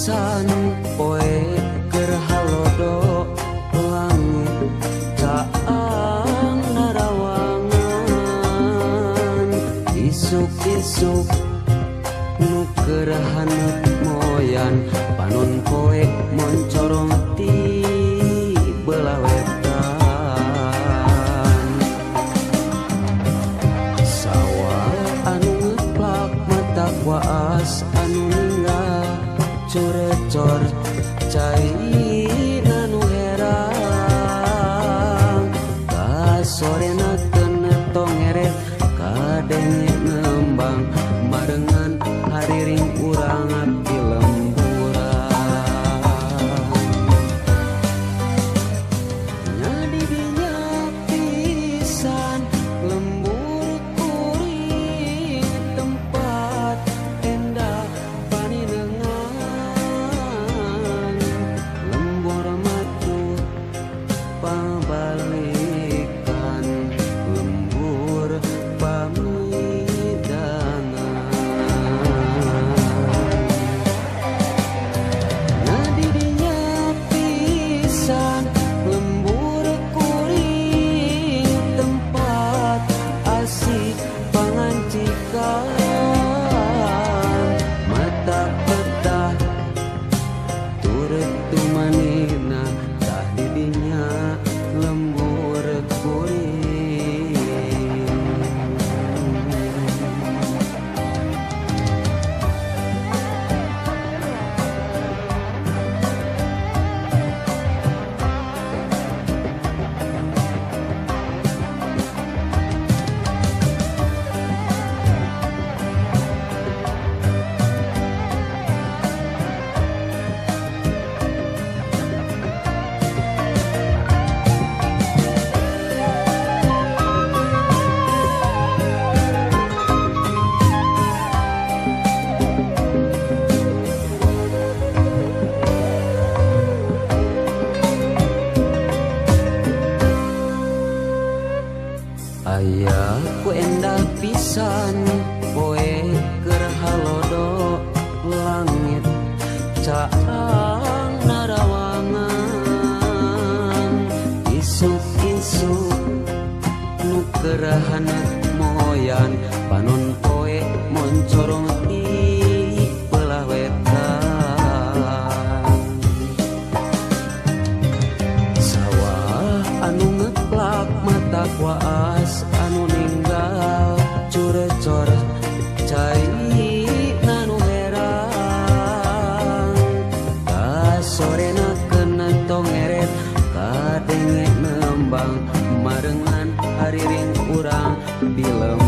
pisan poe keur halodo langit caang narawangan isuk-isuk nu keur haneut moyan panon poe moncorong ti belah wetan sawah anu ngeplak mata waas anu ninggal curecor cai anu herang kasorena keuna tongeret kadenge ngembang marengan hariring urang abdi lemburan nya didinya pisan lembur kuring tempat endah paninengan lembur matuh pabalikan lembur pamidangan ngadidinya pisan lembur kuring tempat asih pangancikan mata petah turut tumanina tah didinya lembur kuring. Aya ku endah pisan poe keur halodo langit caang narawangan isuk-isuk nu keur haneut moyan panon poe moncorong ti belah wetan sawah anu ngeplak mata waas anu ninggal curecor cai nanu herang kasorena keuna tongeret kadenge nembang marengan hariring urang di lembur.